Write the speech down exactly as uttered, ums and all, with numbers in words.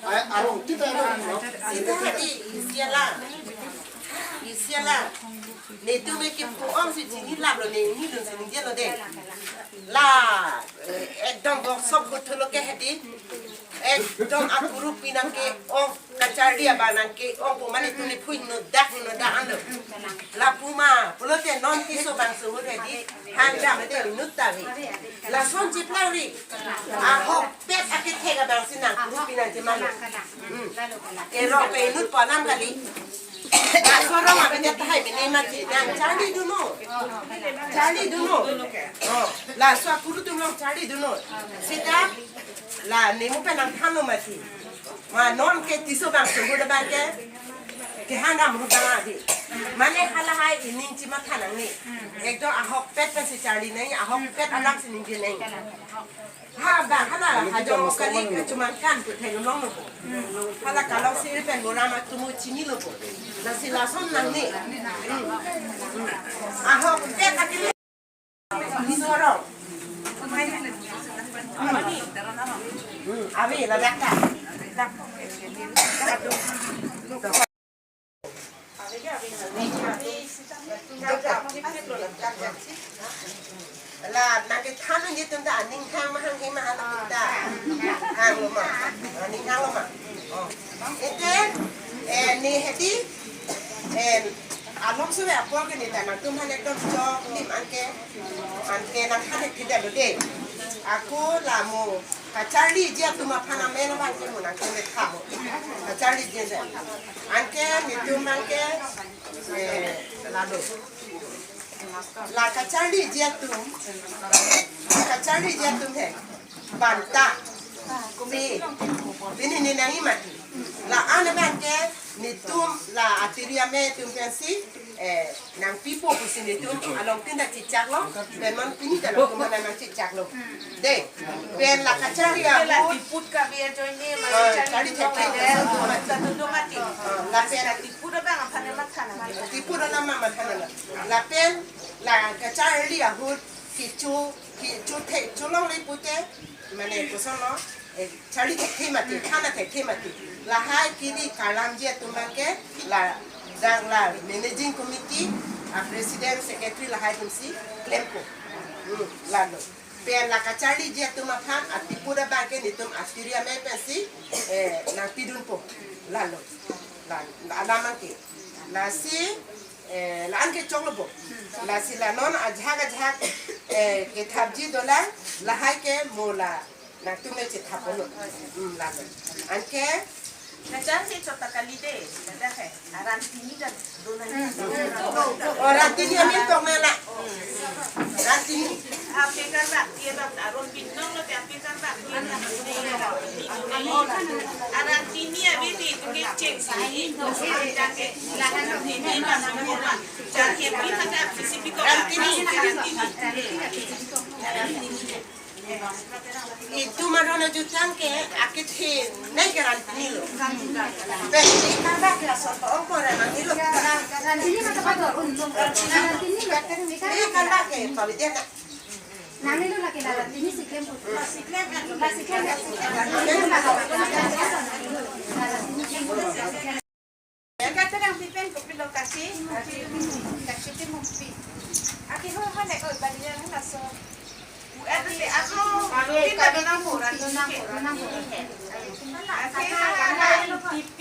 Arong kita arong. Sita hadi, isi alam. Isi alam. Netum ke pu-ong si chinilaplo, ne nidun si ningje lo de. La, eh, ekdom bok sob kuthulo ke hadi. Ekdom akuru pinang ke-ong, kacharli abang nang ke-ong pu mane tuni phui no dak no dak anlo. Lapu ma, pulote non Tisso bangso ahut hadi, hang dam te inut ta ri. Lason chiplang ri. Ahokpet akethek abang si nang kuru pinang chemalo. Hmm. Erong pe inut ponam kali. Laso arong abang tahai bini mati. Nang charlidunnon. Charlidunnon. Oh, laso akuru atum along charlidunnon. Sita la nemu pen nangthanlo mati. Ma non ke Tisso bangso ahut abang ke, kehang dam ahut abang ave. Mane halahai ining chimatha nangne. Ekdom ahokpet pensi charli nangji, ahokpet alam si ningje nangji. Ha bang hala hajong kali kachumangkan pu theklonglo. Hala kalong si pen boram atum chinilo. Lasi lason nangne. Hmm. Hmm. Ahokpet akili. Sorong. Hmm, ave ladak ta. La nang kethan nangji atum ta aning hang ma hanghe ma hala atum ta. Hanglo ma. Aning hanglo ma. Oh. Ete, eh, ne hedi, eh, along suwe apor ke ne ta nangtum aphan ekdom choklim anke, anke nangthan thekthedetlo de. Ako la mo kacharliji atum aphan amen abang ke mo nangtum le tha ho. Kacharliji atum. Anke netum anke, eh, lado. La kacharliji atum, kacharliji atum he. Banta. Pe. Pini ne nangji mati. La-an abang ke netum la atiri amei atum pensi, eh, nangpipo pusi netum along tin ta chechaklo, pen man pini ta nangtum aphan nangchechaklo. De, pen la kacharli ahut. Tiput ka biar join ni, ah, charli thekthek. Lapen tiput abang aphan matha nang. Tiput alam matha nang. Lapen la kacharli ahut kecho, kecho the, cholongle pute, mane kosonlo, eh, charli thekthe mati, than thekthe mati. Lahai kidi kalamji atum abang ke, la, dang la, managing committee, a president, secretary lahai atumsi, klempo. Hmm, lalo. Pen la kacharliji atum aphan, atiput abang ke netum atiri amei pensi, eh, nangpidunpo. Lalo. La, la, alam abang ke. Lasi, eh, la-an ke choklo bo. Lasi la non ajahak ajahak, eh, kethapji dolang, lahai ke mo la nangtum le chethaplo. Hmm, lalo. Anke. Kacharli chot ta kali de, ladak he. Arantini kan, do nang. Oh, Rantini amen tong na la. Rantini. Ape karbak, dia bak, aron binong lo, ape karbak, dia bak. Arantini abi di tunge cheng si. Lahan ini bak, bak. Charli abi kata sisi piko. Rantini. Rantini. Itum aron ajutang ke akethe nai ke Rantini lo. Pe, e karbak ke asor pa ongkor Rantini lo. Rantini ma tapa do. Rantini ma tapa do. E karbak ke pavidya na. Rantini lo lake la Rantini si klem put. La si klem, la si klem. Eka terang pipen kopilo kasi, kasi ti mumpi. Aki ho ho ne ko balian na so. U R T ako, kita dona mura, dona mura, dona mura. Aki ha, ha, T P.